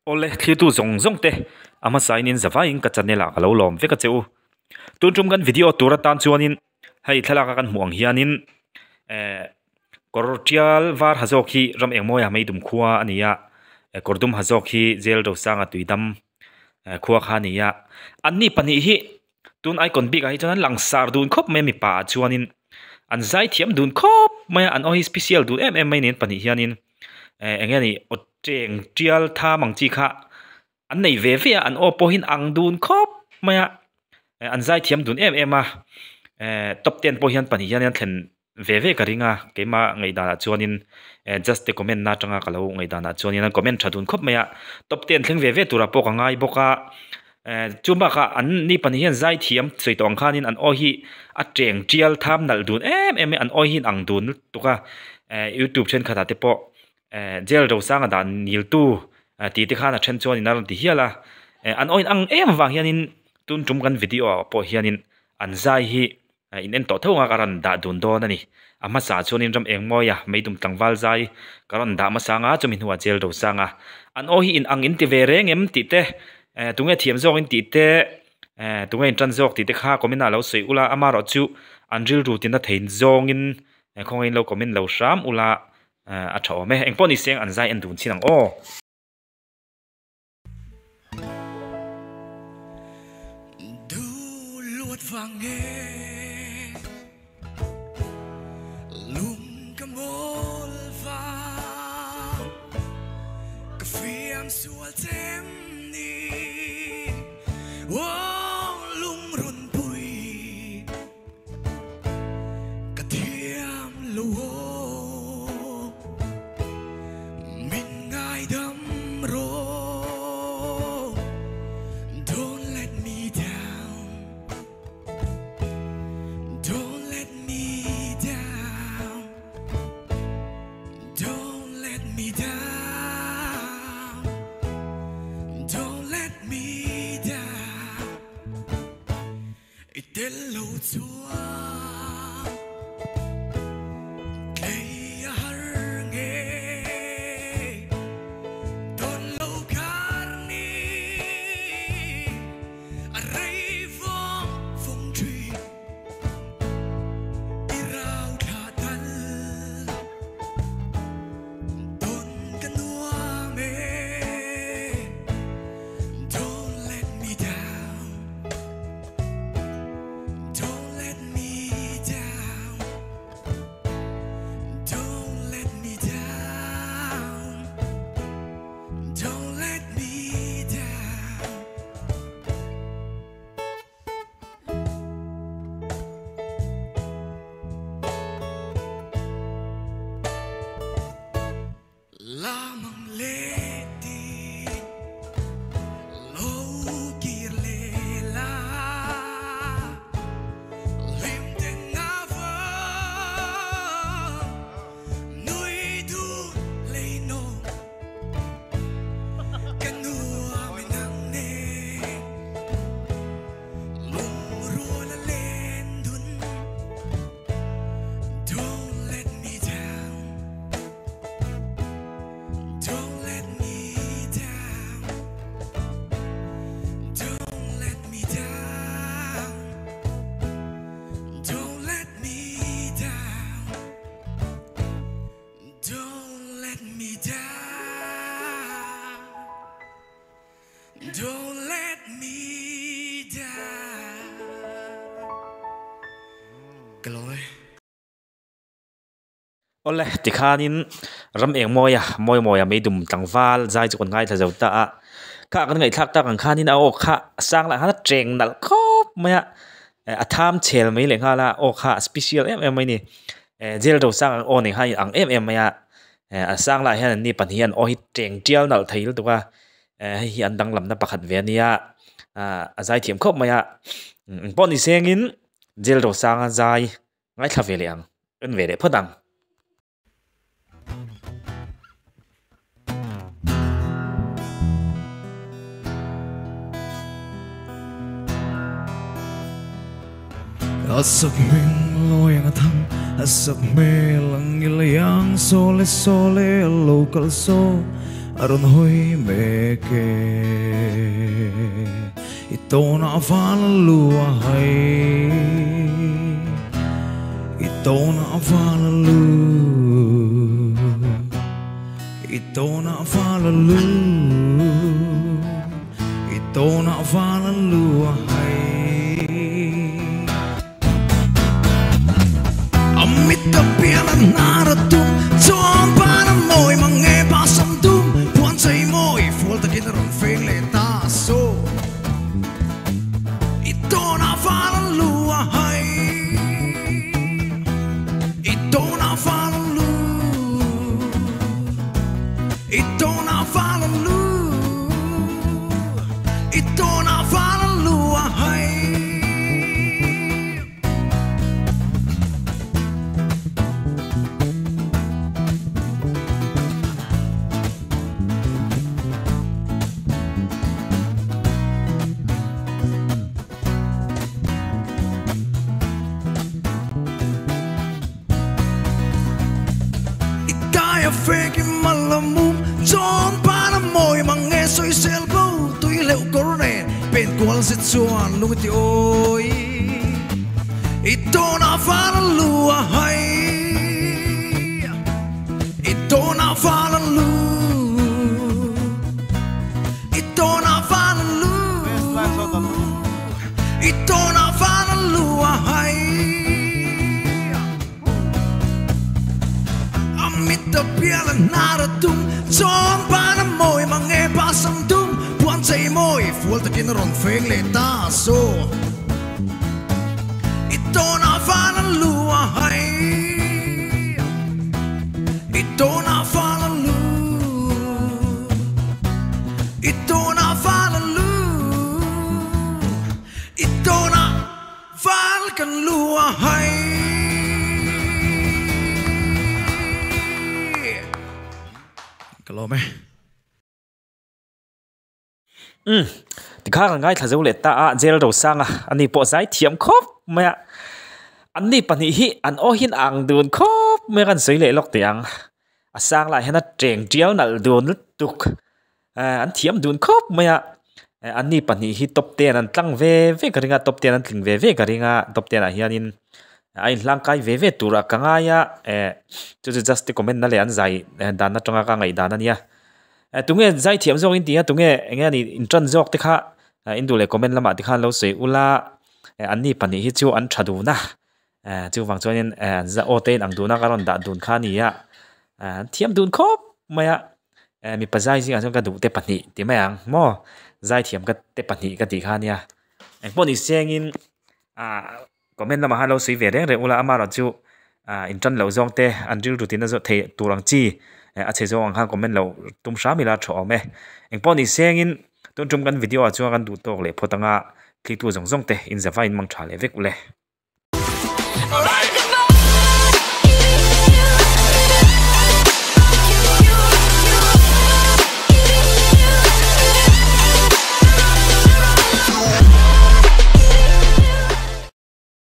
Awle, thlirtu zawng zawng te a hmasain in zavaiin ka channel ah ka lo lawm vek a che u. Tun tum kan video tur atan chuanin hei thlalak a kan hmuh ang hianin eh kawr tial var ha zawk hi ram eng mawi ah meidum khua a ni a, kawr dum ha zawk hi jail rosanga tuidam khua kha a ni a. Anni pahnih hi tun icon bik ah hi chuan an langsar dun khawp mai a mipa ah chuanin an zai thiam dun khawp mai a an aw hi special dun em em mai nen pahnih hianin eh eng nge ni aw cheng tial tham ang chi kha an nei ve ve a an aw pawhin ang dun khawp mai a eh an zai thiam dun em em a eh top ten pawh hian pahnih hian an thlen ve ve ka ring a keimah ngaihdanah chuanin eh just te comment na atanga ka lo ngaihdanah chuanin an comment tha dun khawp mai a top ten thleng ve ve turah pawh ka ngai bawk a eh chu bakah an ni pahnih hian zai thiam sawi tawh ang khanin an aw hi a cheng tial tham nalh dun em em mai an aw hi an ang dun lutuk a eh youtube thenkhatah te pawh eh jail rosanga dan niltu tih te khan a then chuanin a rawn ti hial a eh an aw in ang em avang hianin tun tum kan video ah pawh hianin an zai hi in en tawh tho anga ka rawn dah dun dawn a ni. A hmasa chuanin ram eng mawi a meidum tlangval zai ka rawn dah hmasa anga chumi hnuah jail rosanga an aw hi in ang in ti ve reng em tih te eh tunge thiam zawk in tih te eh tunge in tan zawk tih te kha comment ah lo sawi ula amaherawh chu an rilru tina thei zawngin khawngaihin lo comment lo hram ula a tha awm e. Engpawh ni seng an zai en dun chin ang aw. I tel lo chuan tlei a har nge Dawn lo kar ni a rei vawng vawng thin I rau thla dal Dawn ka nuam e Don't let me down Don't let me down Don't let me down Don't let me down Lamang leti lo kir leh la Hlim ten a va nui dun lei nawm Ka nuam in ang nen lungrual a len dun Don't let me down Don't let me down Don't let me down Don't let me down Don't let me down Don't let me down Ka lawm e. Awle, tikhanin ram eng mawia, mawi mawia meidum tlangval zai chu kan ngaithla zo ta a. Kha kan ngaihthlak tak ang khanin a aw kha a sang lah khan a cheng nalh khawp mai a, a tham chhel mai leh nghal a, aw kha a special em em mai a ni. Jail rosang ang aw nei khan a ang em em mai a, a sang lah hian anni pahnih hian aw hi cheng tial nalh thei lutuk a, hei hi an danglamna pakhat ve a nia, a zai thiam khawp mai a. Engpawh ni sengin jail rosanga zai Ngaithla ve leh ang, en ve leh phawt ang. A sak hming lawi ang a thang, a sak hmel ang i lei ang Sawle sawle a lo kal saw, a rawn hawi mek. pek e I tawnah val a lu a hai I tawnah val a lu I tawnah val a lu I tawnah val a lu a hai A mit a pian a hnar a tum Chuan pan a mawi mang nge pa sam dum Puan chei mawi fual takin a rawn feng leh ta so I tawnah val a lu a hai I tawnah val a lu I tawnah val a lu I tawnah val a lu a hai. I tai a fek i mal a mum Chuan pan a mawi mang nge sawisel bo Tui hleuh kawr nen pen kual zet chuan lung i ti awi I tawnah val a lu a hai I tawnah val a lu I tawnah val a lu I tawnah val a lu a hai A mit a pial a hnar a tum Chuan pan a mawi mang nge pa sam dum Puan chei mawi fual takin a rawn feng leh ta so I tawnah val a lu a hai I tawnah val a lu I tawnah val a lu I tawnah Val kan lu a hai. Ka lawm e. Umm, tikha ka ngaithla zo leh ta a, Jail Rosanga ani pawh zai thiam khawp mai a, anni pahnih hi an aw hian a ang dun khawp mai a kan sawi leh lawk teh ang, a sang lah hian a teng tial nalh dun lutuk. An thiam dun khawp mai a, anni pahnih hi top ten an tlang ve ve ka ring a, top ten an tling ve ve ka ring a, top ten ah hianin a inhlang kai ve ve turah ka ngai a, eh chu chu just comment na leh an zai dan atanga ka ngaih dan a nia. Tunge zai thiam zawk in ti a, tunge eng nge a nih in tan zawk te kha in duh leh comment lamah te khan lo sawi ula, anni pahnih hi chu an tha dun a, chuvang chuanin aw te in ang dun a ka rawn dah dun kha a ni a, an thiam dun khawp mai a. Eh mipa zai zingah chuan ka duh te pahnih ti mai ang maw zai thiam ka te pahnih ka tih kha ania engpawh ni sengin ah comment lamah khan lo sawi ve reng reng ula amaherawh chu ah in tan loh zawng te an rilru tina zawh theih tur ang chi eh a chhe zawng ang khan comment loh tum hram ila a tha awm e engpawh ni sengin tun tum kan video ah chuan kan duh tawk leh phawt anga thlitu zawng zawng te in zava in mang tha leh vek ule.